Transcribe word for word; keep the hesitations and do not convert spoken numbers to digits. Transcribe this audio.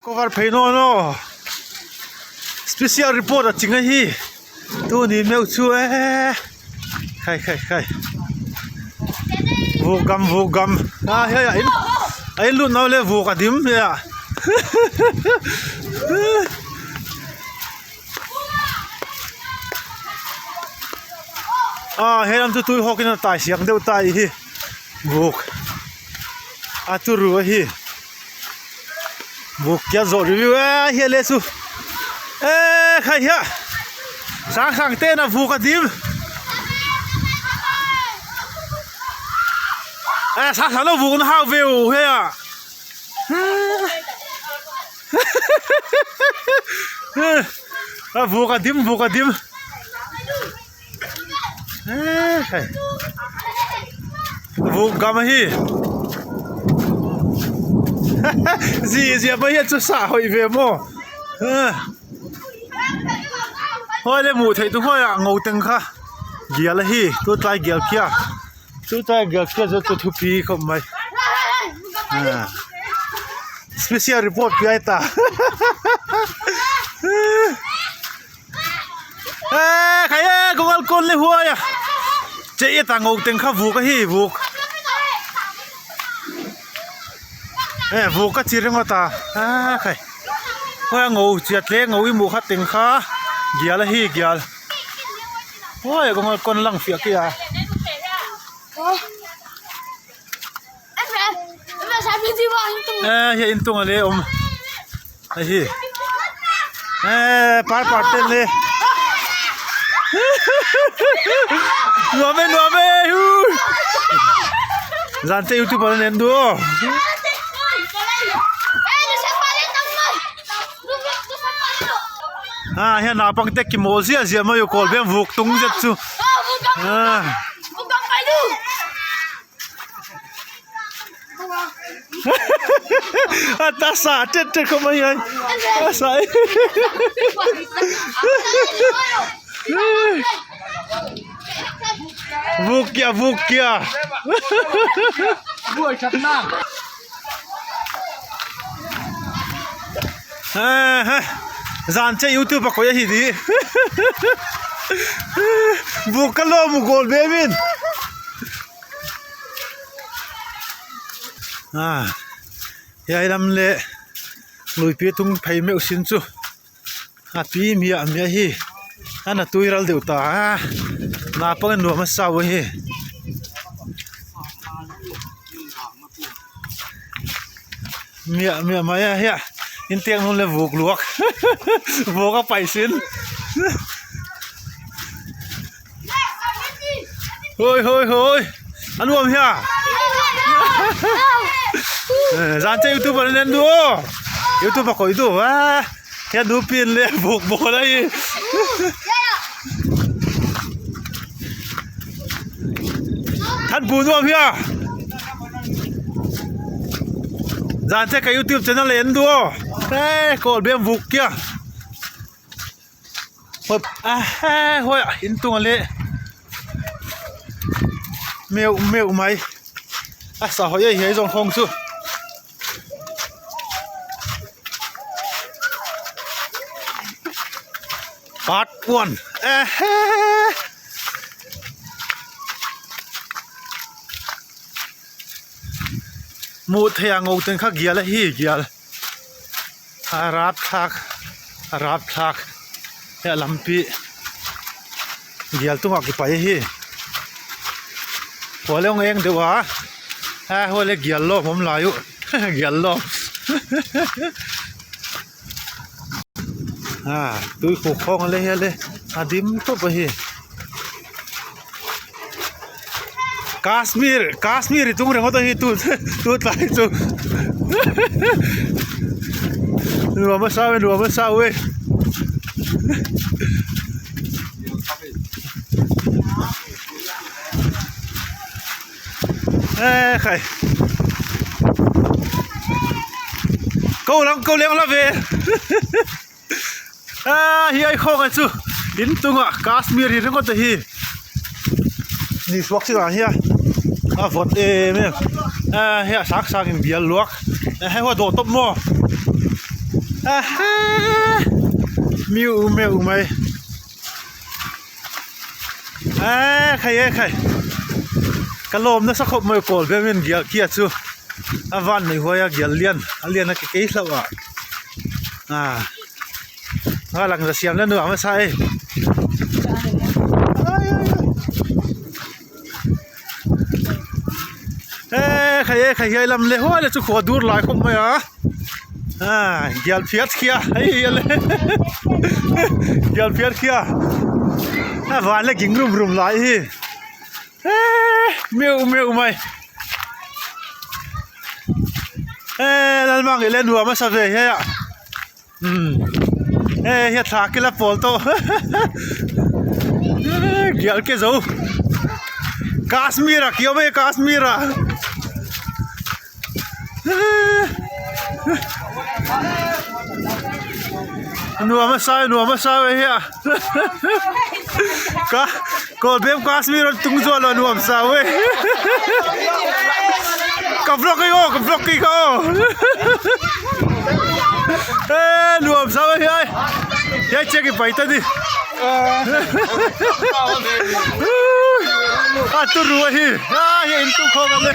Cover phei nawn aw. Special report a cing ahi. Tuni meuh chu e. Khai, khai, khai. Vuk gam, vuk gam. A, hia, hia, in, a in lut nau le vuk a dim hia. A, hia lam chu tui hawkin a tai siang deuh tai hi. Vuk. A turu ahi. Vuk kia zawh review e, hia le su. E, khai hia. Sang sang te na vuk a dim. E, sang sang lo vuk na hau veu hia. A vuk a dim, vuk a dim. Vuk gam ahi. Zi, zi a pai hiat cu sa hoih ve maw? Hoi le muh theih tu hoi ah ngo teng kha. Gial ahi, tu tlai gial kia. Tu tlai gial kia zat cu thupi khop mai. Special report piai ta. E, khai e, kong al kon le huai a. Che e ta ngo teng kha vuk ahi, vuk. E, vuk ka ci ringawt a. A, khai. Huai a ngo ciat le ngo i muh kha teng kha. Gial ahi, gial. Huai a kong al kon lang fiah kei a. E, hia inn tung a le om. Ahi. E, par par ten le. Nuam e, nuam e, hu. Zan te YouTube a le nen du. A, hia naupang te kimawl ziahziah mai uh, Kawlbeng vuk tung zet cu. A. A tasa tet tet ko mai ai. Tasa. Vuk kia, vuk kia. Zan che YouTube a koi ahi di. Vuk ka lawm uh Kawlbeng in. A, hiai lam le luipi tung phei meuh sin cu a pi miah miah hi. A na tui ral deuh ta a, naupang in nuam a sau hi. Miah miah mai a hia. In tiang nun le vuk luak. Vuk a pai sin. Hoi, hoi, hoi. A nuam hia? E, zan che YouTube a nen du aw. YouTube a koi du a. Hia nupi in le vuk bawl ahi. Thanpu nuam hia? Zan che ka YouTube channel en du aw. E, Kawlbeng vuk kia. Hoi, a, hoi, a, inn tung a le. Meuh, meuh mai. A sa hoih ei, hiai zong khong cu. Part one. Ehe. Muh theih a ngo teng kha gial ahi, gial. A rapthlak, a rapthlak. Hia lampi gial tungah kipai ahi. Hua le hong eng deuh a. A, hua le gial lawm om lai uh. Gial lawm. A, tuikhuk khawng a le hia le a dim top ahi. Kashmir, Kashmir i tung ringawt ahi tu, tu tlai cu. Nuam a sau e, nuam a sau e. Eh, khai. Ko lang, ko leng la ve. Ah, hiai khawng ah cu inn tungah Kashmir hi ringawt ahi. Ni suak si lai hia. A vot em em. Ah, hia sak sak in bial luak. Eh, hei hua dawh top maw. Aha! Miu meu mai. Eh, khai, eh, khai. Ka lawm na sa khop mai Kawlbem in gial kia chu. A van nei huai a gial lian. A lian a ke kei hlau a. Ah. Nga lang za siam le nu a masa eh. Eh, khai, eh, khai, hiai lam le huai le chu khua dur lai khop mai a. Ah, gial phiat khia. Hei, hiai le. Gial phiat khia. A van le ging rum rum lai hi. Eh, meu, meu mai. Eh, lalmang i le nuam a sa ve hiai a. Hmm. Eh, hiai thla kila pawl tawh. Eh, gial ke zo. Kashmir a kiom e, Kashmir a. Nuam a sa, nuam a sa ve hiai a. Ka, Kawlbem Kashmir on tung zual lo nuam sa ve. Ka vlog kei o, ka vlog kei ka o. Eh, nuam sa ve hiai. Hiai check i pai ta di. A tu ru ahi. Ah, hiai in tu khawng a le.